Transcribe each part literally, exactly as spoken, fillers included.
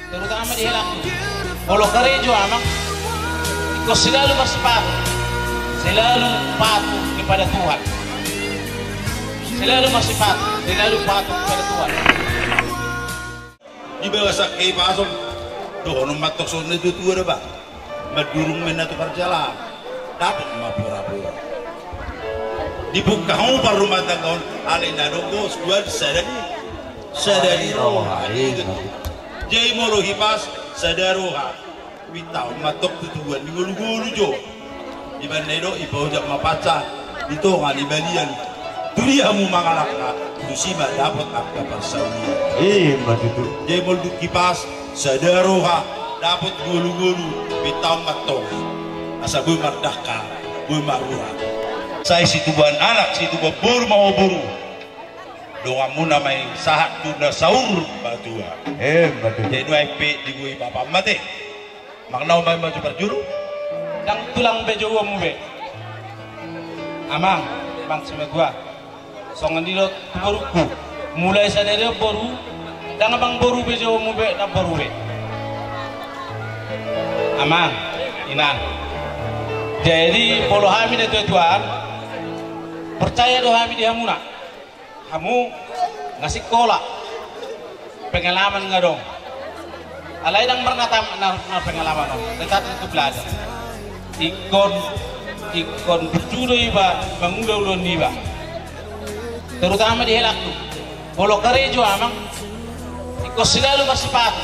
Terutama di helangku. Molo karejo amang, ingkon selalu marsipatu, selalu patuh kepada Tuhan. Selalu marsipatu, selalu patuh kepada Tuhan. Di bagasan kehipason, dohonon ma antong songon na tuatua da ba. Mandurung ma inna tu parjala, dapot ma porapora. Dibungka hamu parrumatanggaon, alai na adong do suan sada ni, sada ni roha. Jadi molo hipas, sada roha. Huitahon ma antong tu tubuan ni ngolungolu jo. Ibana i do, dipaojak ma pansa di tonga ni balian. Tu dia hamu mangalangka, tusi ma dapot angka parsaulian. Ima tutu. Jadi molo dung hipas, sada roha, dapot ngolungolu, huitahon ma antong. Asa boi mardangka, boi marura. Sai situbuan anak, situbuan boru ma ho boru. Donganmuna ma i sahat tu na saur matua. Ima tutu. Jadi nuaeng pe digogoi bapa ma ate. Manang na umbahen maju parjuru. Ndang tulang be jouonmu be. Amang, amang simatua. Songon i do tu borungku. Mulai sadari on boru, ndang amang boru be jouonmu be, ndang boru be. Amang, inang. Jadi molo hami na tuatuaan, percaya do hami di hamuna. Hamu nga sikola, pengalaman nga adong. Alai ndang marnata na, na pengalaman on, tetap itu belajar. Ingkon, ingkon burju do iba mangula ulaon niba. Terutama di helangku. Molo karejo amang, ingkon selalu marsipatu,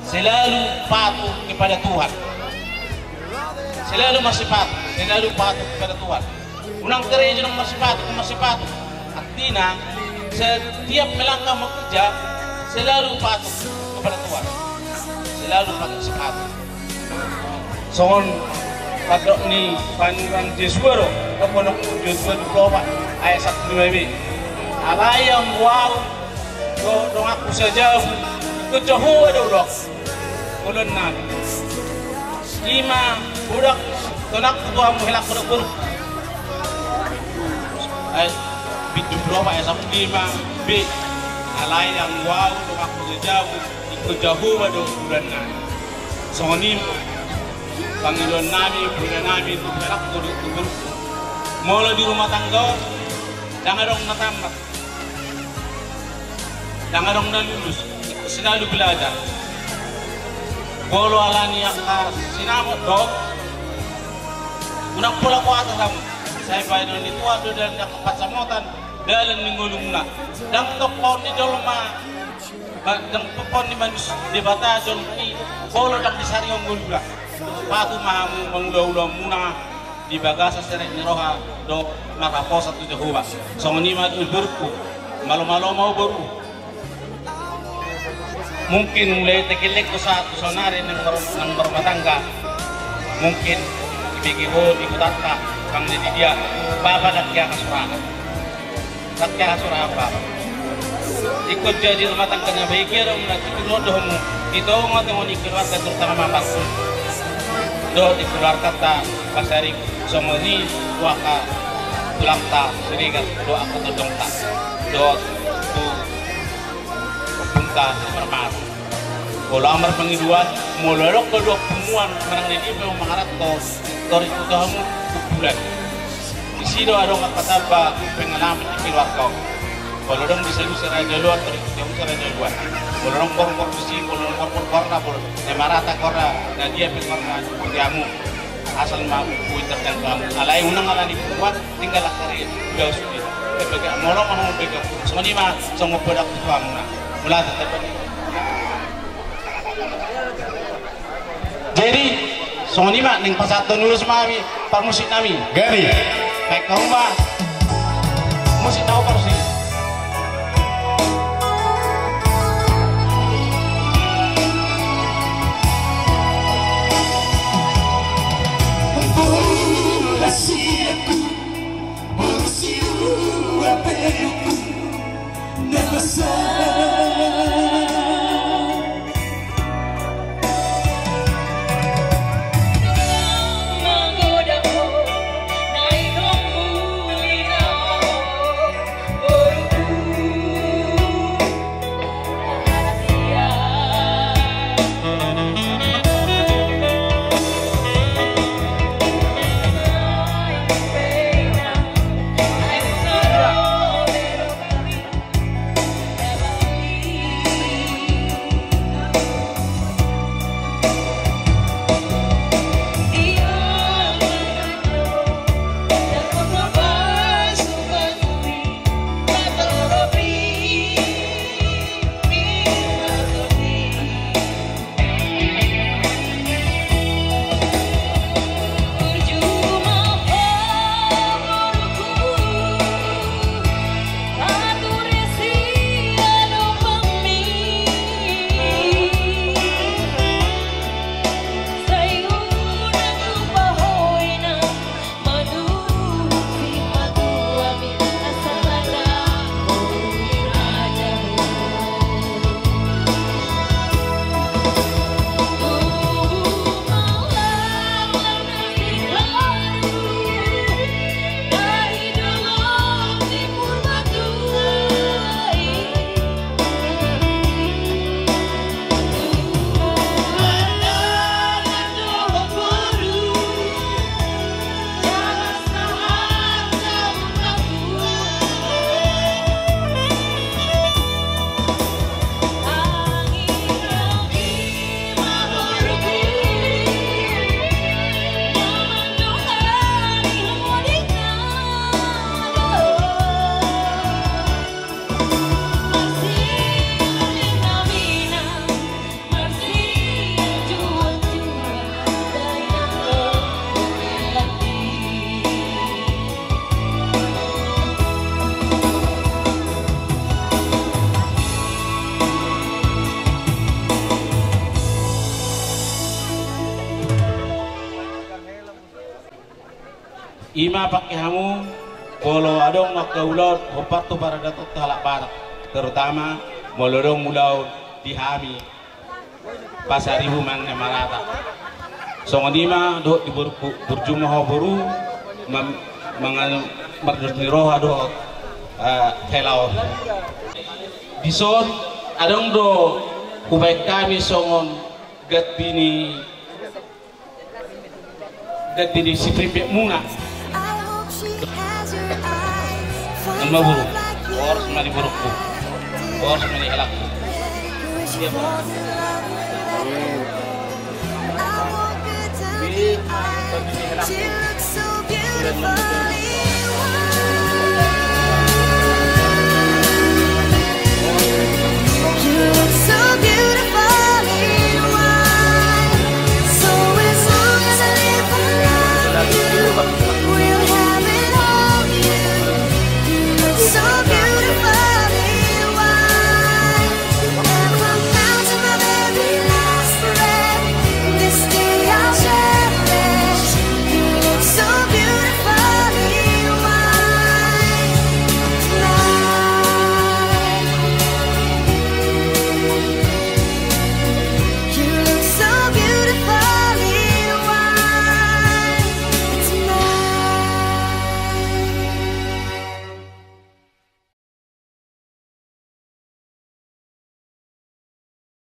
selalu patuh kepada Tuhan. Selalu marsipatu, selalu patuh kepada Tuhan. Unang karejo ndang marsipatu, ndang marsipatu. Artina, setiap melangkah mau kerja, selalu patuh kepada Tuhan. Selalu pakai sepatu. Songon pandok ni panurirang Josua do, pondok Josua dua puluh opat ayat sapuluh lima be. Alai anggo au dohot donganku sajabu, ingkon Jahowa do ulaon nami. Ima budak donganku tu hamu helangku dohot boru. Ayat bindu pulu opat ayat sapuluh lima be. Alai anggo au donganku sajabu, ingkon Jahowa do ulaon nami. Songon i pangidoan nami, pangula nami tu helangku dohot tu borungku. Molo di rumah tangga on ndang adong na tamat. Ndang adong na lulus, selalu belajar. Molo alani angka sinamot do, unang pola boatas hamu. Sai baenon ni Tuhan do dalan ni angka pansamotan, dalan ni ngolumuna. Ndang tokon ni jolma, ba-, ndang tokon ni manusia, Debata jolma i, molo ndang disarihon ngoluna. Patuh ma hamu mangula ulaonmuna di bagasan serep ni roha dohot marhaposan tu Jahowa. Songon i ma tu borungku, malo-malo ma ho boru. Mungkin mulai tegelek ho sahat tu saonari nang bar-, nang marrumah tangga. Mungkin dibege ho di hutanta, nang di dia, bapa ndang hea hasurahan. Ndang hea hasurahan bapa. Ingkon jadi rumah tangga na badia do muna, di tonga do hamu, di tonga-tonga ni keluarga, terutama ma parpun. Dohot di keluarganta, pasari songon i tu angka tulangta Siregar, dohot angka tondongta, dohot tu ompunta Simarmar. Molo au marpangidoan, molo adong ho dua punguan manang na dia pe mangaranto, tor ikuti hamu kumpulan. Disi do adong angka tamba pengalaman di keluarga on. Molo adong di Salusa Raja Oloan, tor ikuti hamu Salusa Raja Oloan. Molo adong borbor disi, molo adong borbor goarna, molo na marata goarna, na dia pe goarna, ikuti hamu. Asal ma boi terjangkau hamu. Alai unang alani punguan, tinggal angka ari, udah sudah. Molo ma hamu bege, songon i ma, songon poda kutu hamu na. Mula tetap. Jadi songon i ma, naeng pasahathon ulos ma hami parmusik nami. Gabe. Baik, kau ma. Musik tau parmusik. Ima pangke hamu, molo adong angka ulaon hombar tu paradaton halak Batak, terutama molo adong ulaon di hami Pasaribu manang na marata. Songon i ma dohot di borungku, burju ma ho boru, mam-, mangan mardos ni roha dohot, eh, hela on. Dison adong do hubaen hami songon ganti ni Ganti ni si primbek muna. Nama boru? Boros ma di borungku. Boros ma di halakku.